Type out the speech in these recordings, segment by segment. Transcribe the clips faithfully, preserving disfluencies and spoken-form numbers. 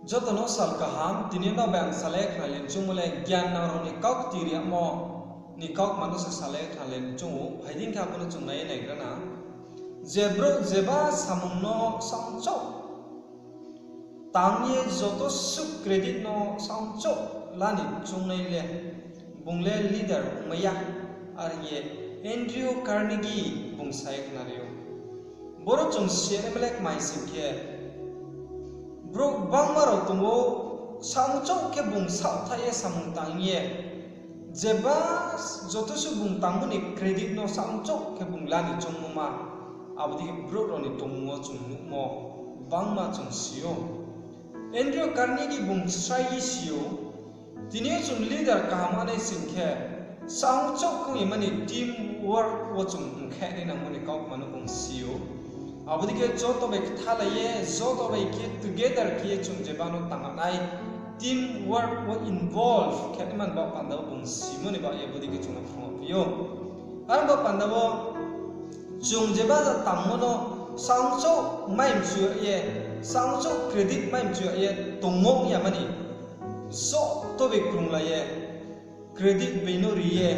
Joto no sal kaham. Tini yo no bai ang salai khnalai ni choungmo le Gyan nang rao ni kau kti ri yagmo ni kautma no se salai khnalai ni choung ou. Phai di khe abo no chung nai ye naigra na. Je brouh jeba samung no saohchouh tang ye joto suh credit no saohchouh la ni choungnai le, bung le leader ongmai ya, are hing ye Andrew Carnegie bung sa ye khnari ou. Boro chung si ya naima le kmai sing khe, brouh gbangma rao tong ou, saohchouh khe bung saohthaih ye samung tang ye, jeba joto suh bung tangmo ni credit no saohchouh khe bung la ni choungmo ma. Abo dei khe brouh rao ni tongmung wo chung nuhmo gbangma chung si ou. Andrew Carnegie bung srai ye si ou, tini yo chung leader kaham ong nai sing khe, saohchouh khe ong ye mani team work wo chung ongkhe nai nangmo ni kautma no bung si ou. Abo dei khe joto bai kthalai ye, joto bai khe together khe ye chung jeba no tang nai, team work wo involve khe nai mani baoh panda wo bung simo ni baoh ye abo dei khe chung no phrung phi ou. Aro baoh panda wo chung jeba ja tangmo no saohchouh mai mchu yag ye, saohchouh credit mai mchu yag ye tongmo ong ya mani, joto bai krunglai ye, credit being no ri ye,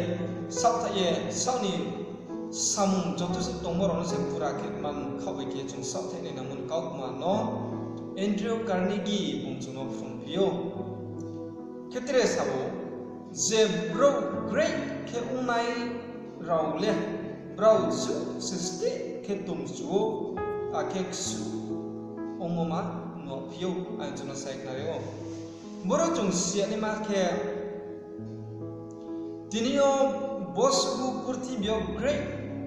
saohthaih ye, saoh ni samung joto suh tongmo rao no se pura khe man khaoh bai khe chung saohthaih nai nangmo ni kautma no Andrew Carnegie bung chung no phrung phi ou. Khe tre sa ou, je brouh great khe ongnai rao le, brao chu se steh khe tongmchu ou, akhe ksu ongmo ma nuh phi ou, ang chung no sai khnari ou. Boro chung si ya naima khe, tini yo bo suh purthimbi yo great,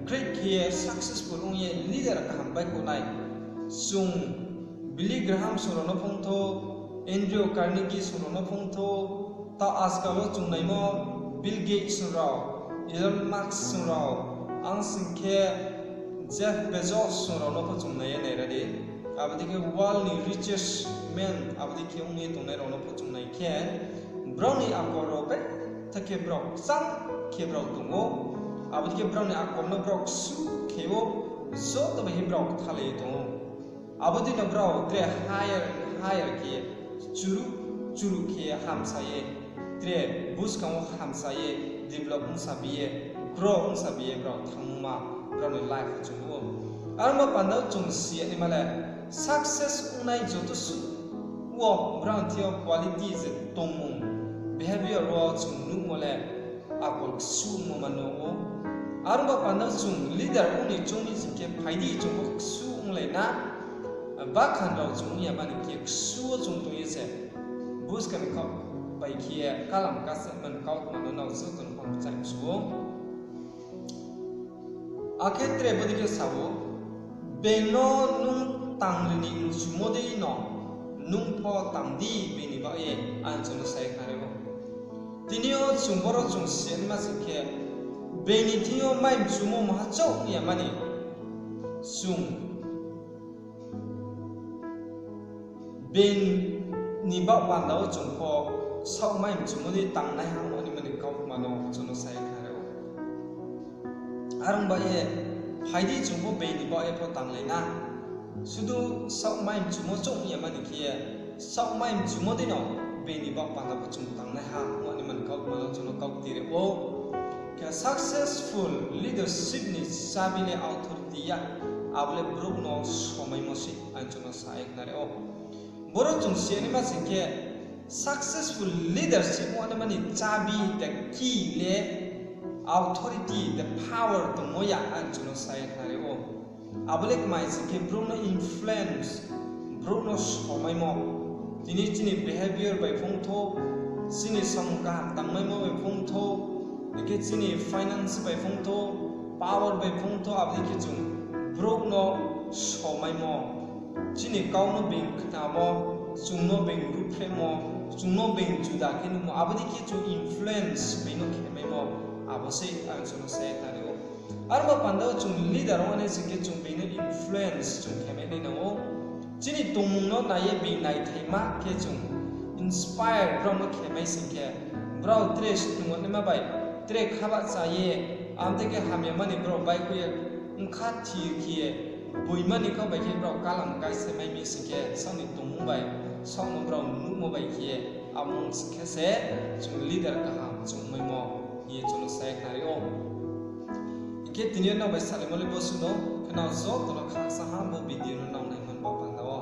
great khe ye successful ong ye leader kaham baihkhouh nai. Chung Billy Graham song rao no phongthou, Andrew Carnegie song rao no phongthou, ta ajkal wo chung naimo Bill Gates song rao, Elon Musk song rao, ang sing khe Jeff Bezos song rao no pho chung nai ye naira di. Abo dei khe world ni richest man, abo dei khe ong ye tongnai rao no pho chung nai khe, brao ni akol rao betha khe brao kchang khe brao tong ou. Abo dei khe brao ni akol no brao ksu khe ou, joto bai khe brao kthalai ye tong ou. Abo dei no brao tre higher, higher khe, churuh, churuh khe hamsa ye, tre buskang wo hamsa ye, develop ongsa bi ye, grow ongsa bi ye brao thanngmo ma, brao ni life chung ou. Aro bo panda wo chung si ya naima le, success ongnai joto suh wo brao ni thing yo quality je tongmung, behavior wo chung nuhmo le, akol ksu ongmo ma nuh ou. Aro bo panda wo chung leader ong ni choung ni sing khe, phai di chung pho ksu onglai na. Bakhan rao chung ong ya mani khe ksu wo chung tong ye se, buskang ni kau bai khe ye kalam kasa mani kautma no nrao joto no phang chai mchu ou. Akhe tre bo dei khe sa ou, being no nung tang ri ni mchumo dei no, nung pho tang di being ni baoh ye, ang chung no sai khnari ou. Tini yo chung boro chung si ya naima sing khe, being ni thing yo mai mchumo maha chouh ong ya mani, chung being ni baoh panda wo chung pho saoh mai mchumo dei tangnaiha ong ni mani kautma no chung no sai khnari ou. Are ong ba ye, phai di chung pho being ni baoh ye pho tanglai na. Sudu saoh mai mchumo chouh ong ya mani khe ye, saoh mai mchumo dei no being ni baoh panda pho chung tangnaiha ong ni mani kautma no chung no kau kti ri ou. Khe successful leadership ni chabi le authority ya, abo le brouh no somaimo se, ang chung no sa ye khnari ou. Boro chung si ya naima sing khe, successful leadership ong ni mani chabi the key le authority, the power tongmo ya, ang chung no sa ye khnari ou. Abo le kmai sing khe brouh no influence, brouh no somaimo. Tini chini behavior bai phungthou, chini samung kaham tangmaimo bai phungthou, akhe chini finance bai phungthou, power bai phungthou, abo dei khe chung brouh no somaimo. Chini kau no being khnamo, chung no being ruhphrehmo, chung no being juda khe nuhmo, abo dei khe chung influence being no khemaimo, abo se ang chung no sa ye khnari ou. Aro bo panda wo chung leader ong nai sing khe chung being no influence chung khemai nai nang ou. Chini tongmung no nai ye being naithaima khe chung inspire brao no khemai sing khe, brao tre snung naima bai, tre khabahcha ye, abo dei khe hamya mani brao baihkhouh ye, bkha thir khe ye, boimani kau bai khe brao kalam kaisa mai mi sing khe, saoh ni tongmung bai saohmo brao nuhmo bai khe ye, abo ong khe se chung leader kaham chung maimo hing ye chung no sa ye khnari ou. Hing khe tini yo nrao bai salaimo le bo suh no, khe nrao joto no khakchang ha bo video no nrao naimo ni baoh panda wo.